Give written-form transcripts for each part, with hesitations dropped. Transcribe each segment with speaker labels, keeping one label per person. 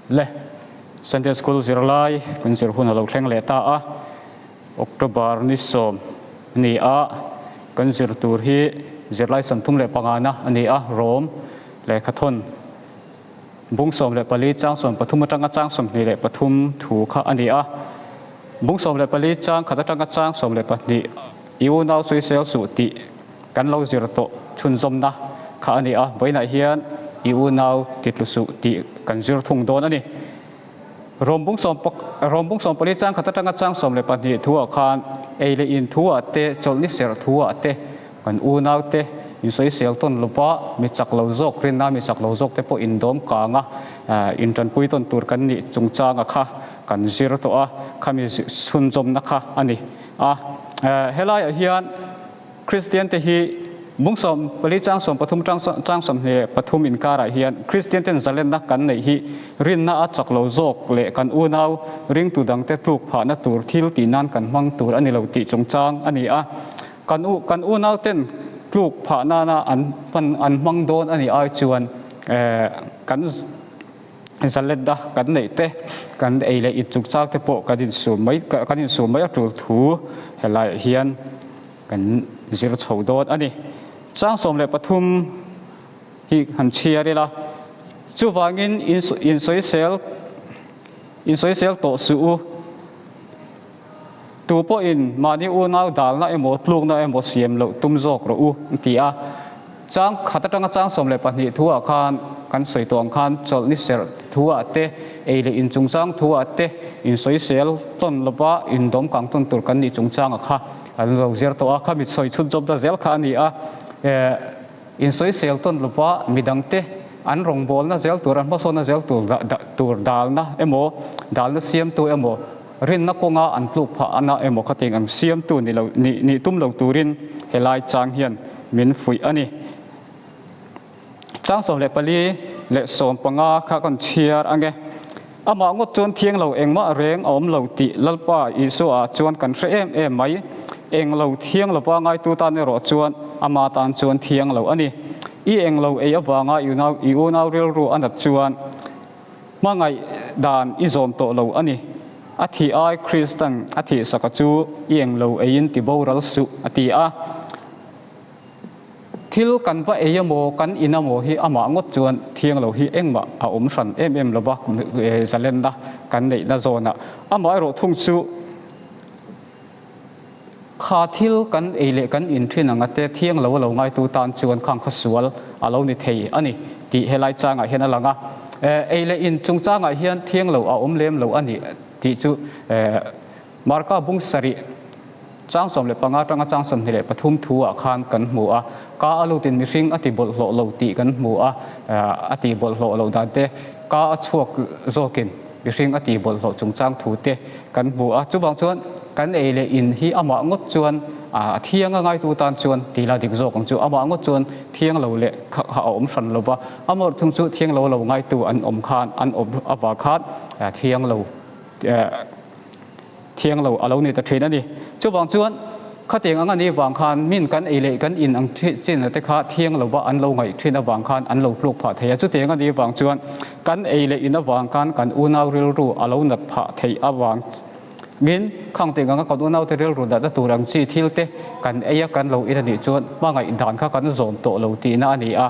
Speaker 1: Le Sunday School zirlai kan zir hun a lo thleng leh ta a, October ni sawm a ni a, kan zir tur hi zirlai 35 na a ni a, Rom lehkhathawn bung 14 chang 13 atanga chang 23 thu kha a ni a, bung 14 chang khat atanga chang 12 i unau sawisel suh tih kan lo zir tawh chhunzawmna kha a ni a, vawiinah hian i unau titlu suh tih kan zir thung dawn a ni. Rom bung sawm Rom bung 14 chang khat atanga chang 12 thuah khan ei leh in thuah te, chawlhni serh thuah te, kan unau te insawisel tawn lova mi chak lo zawk rinna mi chak lo zawk te pawh indawm kanga intanpui tawn tur kan nih chungchanga kha kan zir tawh a, khami chhunzawmna kha a ni a. Helaiah hian Kristian te hi bung 14 chang 13 tang chang 23 inkarah hian Kristian ten zalenna kan neih hi rinna a chak lo zawk leh kan unau ringtu dangte tluk phahna tur thil tih nan kan hmang tur a ni lo tih chungchang a ni a. Kan u kan unau ten tluk phah nana an hman an hmang dawn a nih ai chuan kan zalenna kan neih te kan ei leh in chungchang te pawh kan insum mai kan insum mai a tul thu helaiah hian Kan zir chho dawn a ni. Chang 13 hi han chhiar ila, chuvangin insawisel insawisel tawh suh u. Tu pawhin mahni unau dalna emaw tlukna emaw siam loh tum zawk rawh u a ti a. Chang khat atanga chang 12 thuah khan kan sawi tawh ang khan chawlhni serh thuah te, ei leh in chungchang thuah te insawisel tawn lova indawm kang tawn tur kan nih chungchanga kha An lo zir tawh a, khami sawi chhun zawm ta zel kha a ni a. Insawisel tawn lova midangte an rawngbawlna zel tur, an hmasawnna zel tur tur dalna emaw, dalna siamtu emaw, rinna kawnga an tluk phah ana emaw khating ang siamtu ni lo nih tum lo turin helai chang hian min fuih a ni. Chang 14 leh 15 kha kan chhiar ange. Amah ngawt chuan thiang lo engmah reng a awm lo tih Lalpa Isua chuan kan hre em em mai. Eng lo thiang lova ngaitu tan erawh chuan ama tan chuan thiang lo a ni. I eng lo ei avanga i unau rilru a nat chuan hmangaih dan i zawm tawh lo a ni. A thih ai Kristan a thihsaka chu i eng lo eiin ti boral suh a ti a. Thil kan va ei emaw, kan in emaw hi amah ngawt chuan thiang lo hi engmah a awm hran em em lova zalenna kan neihna zawnah. Amaherawh thung chu kha thil kan ei leh kan in thin anga te thiang lo a lo ngaitu tan chuan khang kha sual a lo ni thei a ni tih helai changah hian a lang a. Ei leh in chungchangah hian thiang lo a awm lem lo a ni tih chu Marka bung sarih chang 15 atanga chang 23 thu-ah khan kan hmu a, ka a lutin mihring a ti bawlhhlawh lo tih kan hmu a, a ti bawlhhlawh loh dan te, ka a chhuak zawkin mihring a ti bawlhhlawh chungchang thu te kan hmu a. Chuvang chuan kan ei leh in hi amah ngawt chuan a thiang a ngaitu tan chuan ti la dik zawk ang chu, amah ngawt chuan thiang lo leh kha a awm hran lo va, amah thung chu thiang lo lo ngaitu an awm khan an awm avang khan thiang lo Thiang lo a lo ni ta thin a ni. Chuvang chuan khatiang ang a nih vang khan min kan ei leh kan in ang chin te kha thiang lova an lo ngaih thin avang khan an lo hluk phah thei a. Chutiang a nih vang chuan kan ei leh in avang khan kan unau rilru a lo nat phah theih avang min khang tiang anga kan unau te rilru natna tur ang chi thil te kan ei a kan lo in a nih chuan hmangaih dan kha kan zawm tawh lo tihna a ni a.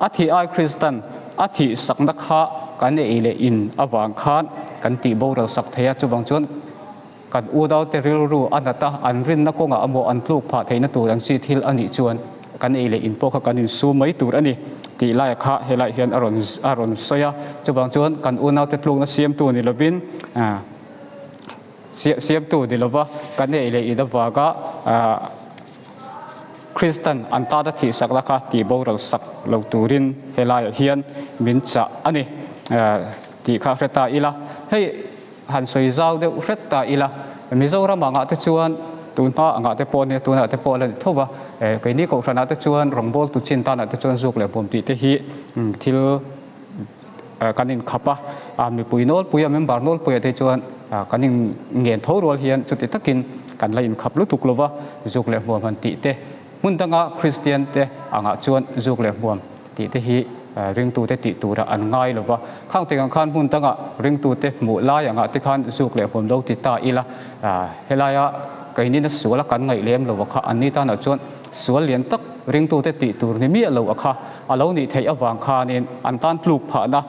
Speaker 1: A thih ai Kristan a thih sakna kha kan ei leh in avang khan kan tih boral sak thei a, chuvang chuan kan unaute rilru a nat a, an rinna kawngah emaw an tluk phah theihna tur ang chi thil a nih chuan kan ei leh in pawh kha kan insum mai tur a ni tih laia kha helaiah hian a rawn a rawn sawi a, chuvang chuan kan unaute tlukna siamtu ni lovin siamtu ni lova kan ei leh in avanga Kristan an tana thihsak la kha tih boral sak lo turin helaiah hian min chah a ni tih kha hre ta ila. Hei han sawi zau deuh hret ta ila, Mizoram angah te chuan tunhma angah te pawh nia tunah te pawh a la ni tho va, keini kohhranah te chuan rawngbawltu chin tanah te chuan zuk leh bawm tih te hi thil kan inkhap a, mipui nawlpuia member nawlpuia te chuan kan in ngen tho rual hian chuti takin kan la inkhap lutuk lova zuk leh hmuam han tih te hmun danga Kristian te angah chuan zuk leh hmuam tih te hi. ringtute tih turah an ngai lo va. Khang tengah khan hmun dangah ringtute hmuh lai angah te khan zuk leh hmuam lo ti ta ila, helaia keinin a sual a kan ngaih lem lo a kha anni tanah chuan sual lian tak ringtute tih tur ni miah lo a kha a lo nih theih avang khanin an tan tluk phahna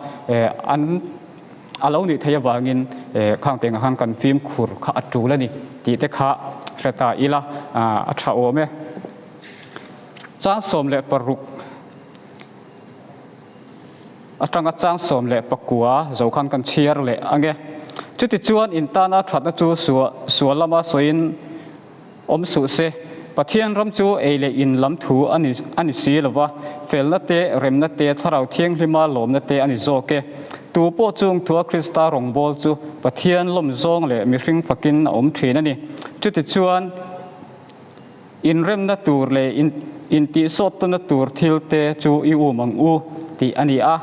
Speaker 1: an a lo nih theih avangin khang tengah khan kan fimkhur kha a tul a ni tih te kha hre ta ila a tha awm e. Chang 16 atanga chang 19 zo khan kan chhiar leh ang e. Chutichuan in tana thatna chu sual lama sawiin awm suh se. Pathian ram chu ei leh in lam thu a ni a ni si lo va, felna te, remna te, Thlarau Thianghlima lawmna te a ni zawk e. Tu pawh chung thua Krista rawngbâwl chu Pathian lawm zawng leh mihring fakin a awm thin a ni. Chutichuan, inremna tur leh intihsawttuna tur thil te chu i um ang u tih a ni a.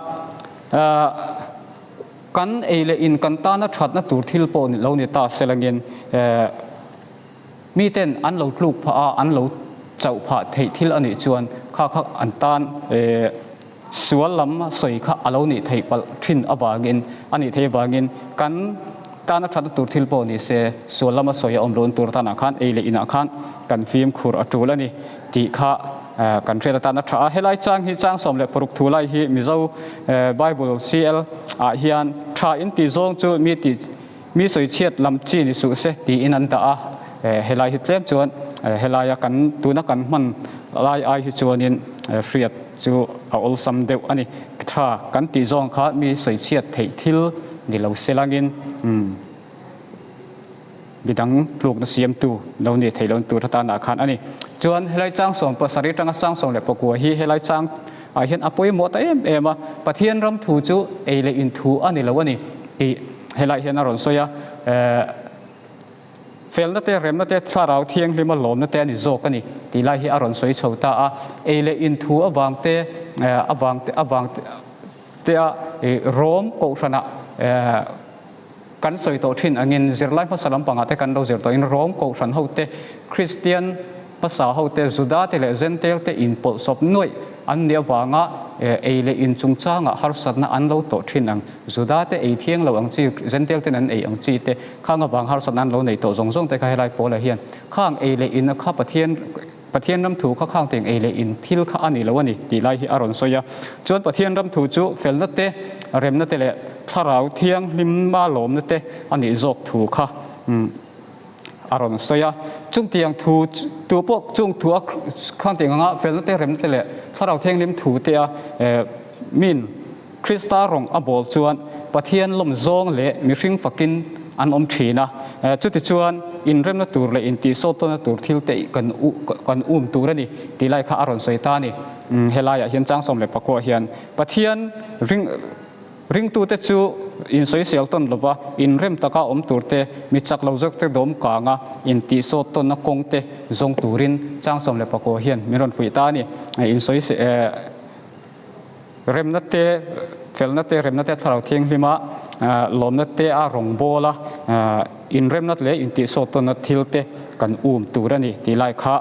Speaker 1: Kan ei leh in kan tana thatna tur thil pawh lo ni ta selangin, Miten an lo tluk phah a, an lo chauh phah theih thil a nih chuan kha kha an tan sual lam sawi kha a lo nih theih palh thin avangin a nih theih avangin kan tana thatna tur thil pawh ni se sual lama sawi a awm loh tur tanah khan ei leh inah khan kan fimkhur a tul a ni tih kha kan hriat atan a tha a. Helai chang hi chang 16 thu lai hi Mizo Bible CL ah hian tha in tih zawng chu mi tih Mi sawichhiat lam chi ni suh se tiin an dah a, helai hi tlem chuan helaia kan tuna kan hman lai ai hi chuanin hriat chu a awlsam deuh a ni. Tha kan tih zawng kha mi sawichhiat theih thil ni lo se langin midang tlukna siamtu lo ni theih loh tur atanah khan a ni. Chuan helai chang 17 atanga chang 19 hi helai chang ah hian a pawimawh ta em em a, Pathian ram thu chu ei leh in thu a ni lo a ni tih Helai hian a rawn sawi a, felna te, remna te, thlarau thianghlima lawmna te a ni zawk a ni tih lai hi a rawn sawi chho ta a. Ei leh in thu avang te, avang te, avang te a Rom kohhranah kan sawi tawh thin angin zirlai hmasa lampangah te kan lo zir tawhin Rom kohhran ho te, Kristian hmasa ho te, Juda te leh Jentail te inpawlhsawp nuaih an nih avanga ei leh in chungchangah harsatna an lo tawh thin ang. Juda te ei thiang lo ang chi, Jentail ten an ei ang chi te, khang avang harsatna an lo nei tawh zawng zawng te kha helai Paula hian khang ei leh in kha Pathian Pathian ram thu kha khang teng ei leh in thil kha a ni lo a ni tih lai hi a rawn sawi a. Chuan Pathian ram thu chu felna te, remna te leh thlarau thianghlima lawmna te a nih zawk thu kha a rawn sawi a. Chungtiang thu tu pawh chung thu a khang teng anga felna te, remna te leh thlarau thianghlim thu te a min Krista rawng a bawl chuan Pathian lawm zawng leh mihring fakin an awm thin a. Chutichuan, inremna tur leh intihsawt tawna tur thil te kan kan um tur a ni tih lai kha a rawn sawi ta a ni. Helaiah hian chang 19 hian Pathian ring ringtute chu insawisel tawn lova inrem taka awm tur te, mi chak lo zawk te dawm kanga intihsawt tawnna kawng te zawng turin chang 19 hian min rawn fuih ta a ni. Insawisel Remna te, felna te, remna te Thlarau Thianghlima lawmna te a rawngbâwl a, inremna leh intihsawt tawnna thil te kan um tur a ni tih lai kha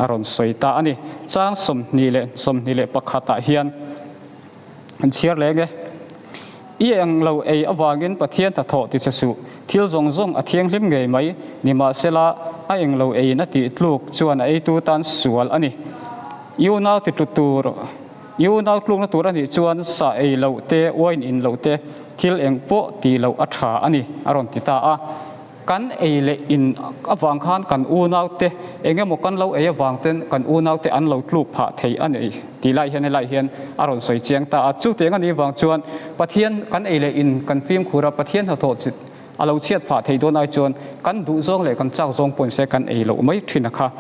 Speaker 1: a rawn sawi ta a ni. Chang 21 ah hian an chhiar leng e. I eng lo ei avangin Pathian hnathawh ti che suh, thil zawng zawng a thianghlim ngei mai, nimahsela a eng lo eiin a tih tluk chuan a eitu tan sual a ni. I unau titlu tur, I unau tlukna tur a nih chuan sa ei loh te, wine in loh te, thil eng pawh tih loh a tha a ni, a rawn ti ta a. Kan ei leh in avang khan kan unau te eng emaw kan lo ei avang ten kan unau te an lo tluk phah thei a ni tih lai hian helai hian a rawn sawi chiang ta a. Chutiang a nih vang chuan Pathian kan ei leh in kan fimkhur a, Pathian hnathawh chi a lo chhiat phah thei dawn ai chuan kan duh zawng leh kan chak zawng pawhin se kan ei loh mai thin a kha.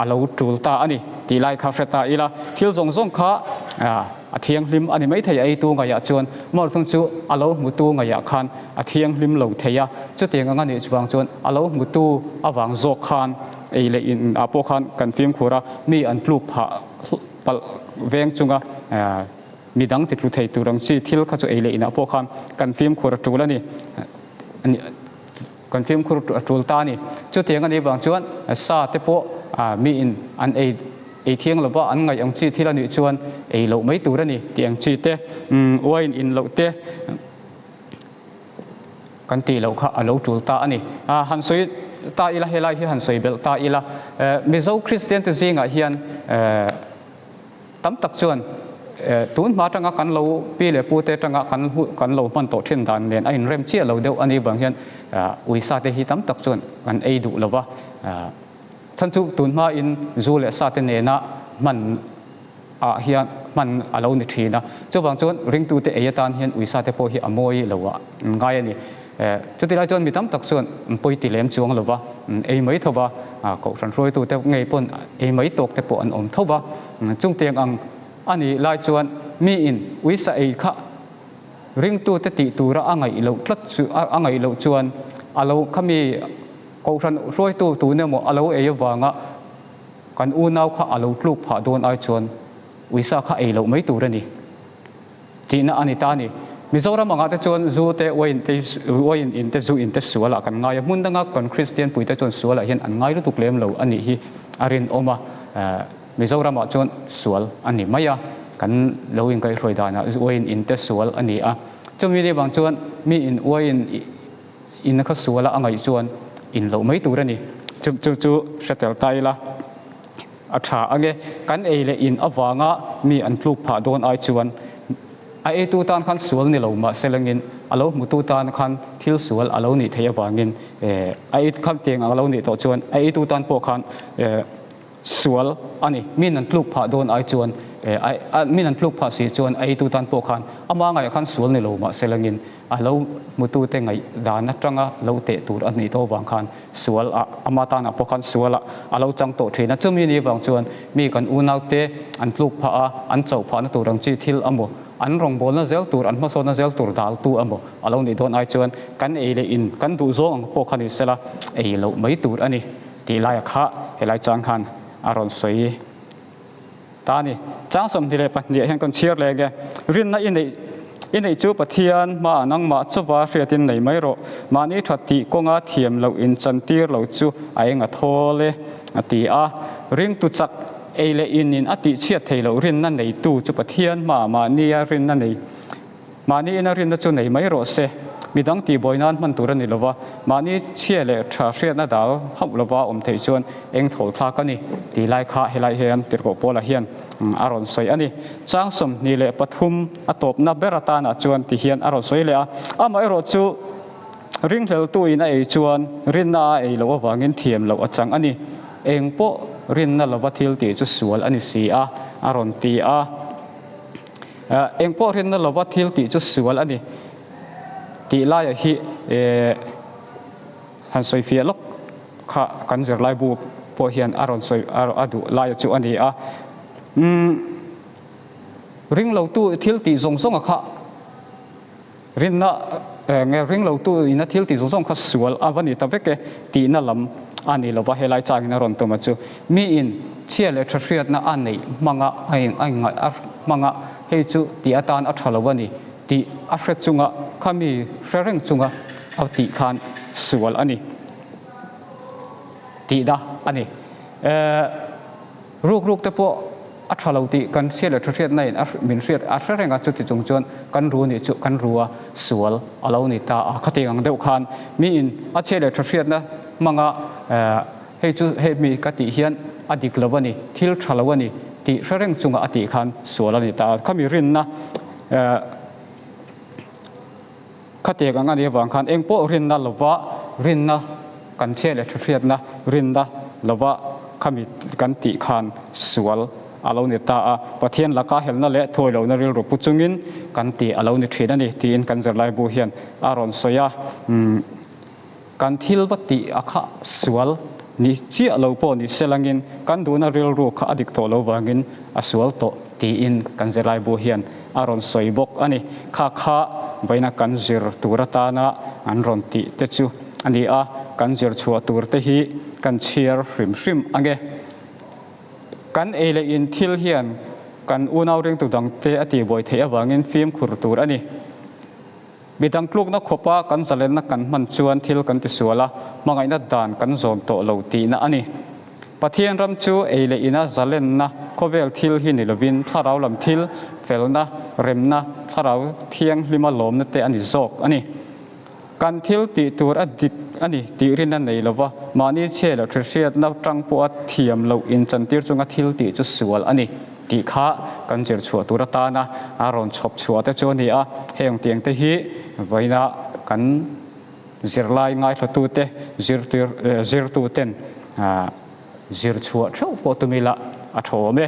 Speaker 1: A lo tul ta a ni tih lai kha hre ta ila, thil zawng zawng kha a thianghlim a ni mai thei a, eitu ngaihah chuan Mawlthung chu a lo hmutu ngaihah khan a thianghlim lo thei a, chutiang anga nih chuvang chuan a lo hmutu avang zawk khan ei leh in ah pawh khan kan fimkhur a, mi an tluk phah palh veng chunga midang titlu thei tur ang chi thil kha chu ei leh inah pawh khan kan fimkhur a tul a ni. Kan fimkhur a tul ta a ni. Chutiang a nih vang chuan sa te pawh miin an ei ei thiang lova an ngaih ang chi thil a nih chuan ei loh mai tur a ni tih ang chi te, wine in loh te kan tih loh kha a lo tul ta a ni. Han sawi ta ila helai hi han sawi belh ta ila Mizo Kristian te zingah hian Tam tak chuan tun hma atanga kan lo pi leh pu te atanga kan kan lo hman tawh thin dan nen a inrem chiah lo deuh a nih vang hian uisa te hi tam tak chuan kan ei duh lo va. Chhan chu tun hmain zu leh sa te nena hman ah hian hman a lo ni thin a. Chuvang chuan ringtute ei atan hian uisa te pawh hi a mawi lo a ngai a ni. Chuti lai chuan mi tam tak chuan an pawi ti lem chuang lo va, an ei mai tho va, kohhran hruaitute ngei pawn ei mai tawk te pawh an awm tho va. Chungtiang ang a nih lai chuan miin uisa ei kha ringtute tih tura a ngaih loh tlat chu a ngaih loh chuan a lo khami kohhran hruaitu tun emaw a lo ei avanga kan unau kha a lo tluk phah dawn ai chuan uisa kha ei loh mai tur a ni. Tihna a ni ta a ni. Mizoram angah te chuan zu te, uain te, uain in te, zu in te sualah kan ngai a, hmun danga kan Kristian puite chuan sualah hian an ngai lutuk lem lo a nih hi a rinawm a. Mizoramah chuan sual a ni mai a, kan lo inkaihhruai danah uain in te sual a ni a. Chumi ni vang chuan mi in uain in kha suala a ngaih chuan in loh mai tur a ni. Chu chu chu hre tel ta ila. A tha ange, kan ei leh in avanga mi an tluk phah dawn ai chuan a eitu tan khan sual ni lo mahse langin a lo hmutu tan khan thil sual a lo nih theih avangin a ei khan tiang ang a lo nih tawh chuan a eitu tan pawh khan sual a ni. Min an tluk phah dawn ai chuan min an tluk phah si chuan a eitu tan pawh khan ama ngaiah khan sual ni lo mahse langin a lo hmutute ngaih dan atanga lo teh tur a nih tawh avang khan sual ah ama tanah pawh khan sual ah a lo chang tawh thin a. Chumi ni avang chuan mi kan unaute an tluk phah a, an chauh phahna tur ang chi thil amaw, an rawngbawlna zel tur, an hmasawnna zel tur daltu amaw a lo nih dawn ai chuan kan ei leh in kan duh zawng ang pawh kha ni sela ei loh mai tur a ni tih laia kha helai chang khan a rawn sawi. Ta ni, chang 22 ah hian kan chhiar leh nge, Rinna i neih i neih chu Pathian hmaah nangmah chauva hriatin nei mai rawh, mahni tha tih kawnga thiam loh inchantir lo chu a eng a thawl e, a ti a. Ringtu chak ei leh in in a tihchhiat thei loh rinna neitu chu Pathian hmaah mahnia rinna nei Mahni ina rinna chu nei mai rawh se. Midang tihbuai nan hman tur a ni lova, mahni chhia leh tha hriatna dal hauh lova awm theih chuan eng thawl thlak a ni tih lai kha helai hian Tirhkoh Paula hian a rawn sawi a ni. Chang 23 a tawpna ber atanah chuan ti hian a rawn sawi leh a, amaherawh chu ringhleltu in a ei chuan rinna a ei loh avangin thiam loh a chang a ni. Eng pawh rinna lova thil tih chu sual a ni si a, a rawn ti a. Eng pawh rinna lova thil tih chu sual a ni tih laiah hi han sawi fiah lawk kha kan zirlaibu pawh hian a rawn sawi a duh laia chu a ni a. Ringlotu thil tih zawng zawnga kha Rinna nge ringlotu ina thil tih zawng zawng kha sual a va ni ta vek e tihna lam a ni lova helai changin a rawn tum a chu. Miin chhia leh tha hriatna a neih hmanga a inngaih a hmanga hei chu tih atan a tha lo a ni tih a hre chunga kha mi hre reng chunga a tih khan sual a ni tihna a ni. Ruk ruk te pawh a tha lo tih kan hriat leh thahriatna in a min hriat a hre reng a, chuti chung chuan kan ru nih chu kan ru a sual a lo ni ta a. Khatiang ang deuh khan mi in a chhiat leh thahriatna hmanga hei chu hei mi ka tih hian a dik lo a ni, thil tha lo a ni tih hre reng chunga a tih khan sual a ni ta a. Khami rinna Khatiang ang a nih avang khan eng pawh rinna lova rinna kan chhiat leh thuhriatna rinna lova khami kan tih khan sual a lo ni ta a, Pathian laka helna leh thuai lohna rilru pu chungin kan tih a lo ni thin a ni tiin kan zirlaibu hian a rawn sawi a. Kan thil va tih a kha sual ni chiah lo pawh ni se langin kan duhna rilru kha a dik tawh lo vangin a sual tawh tiin kan zirlaibu hian a rawn sawi bawk a ni. Kha kha vawiina kan zir tur atana an rawn tih te chu a ni a, kan zir chhuah tur te hi kan chhiar hrim hrim ange. Kan ei leh in thil hian kan unau ringtu dangte a tihbuai theih avangin fimkhur tur a ni. Midang tlukna khawpa kan zalenna kan hman chuan thil kan tisual a, hmangaihna dan kan zawm tawh lo tihna a ni. Pathian ram chu ei leh ina zalenna khawvel thil hi ni lovin thlarau lam thil, felna, remna, thlarau thianghlima lawmna te a ni zawk a ni. Kan thil tih tur a dik a ni tih rinna nei lova mahni chhe leh hrihriatna tang pawha thiam loh inchantir chunga thil tih chu sual a ni tih kha kan zir chhuah tur atana a rawn chhawp chhuah te chu a ni a. Heng tiang te hi vawiina kan zirlai ngaithlatute zirtir zirtuten zir chhuah theuh pawh tum ila a tha awm e.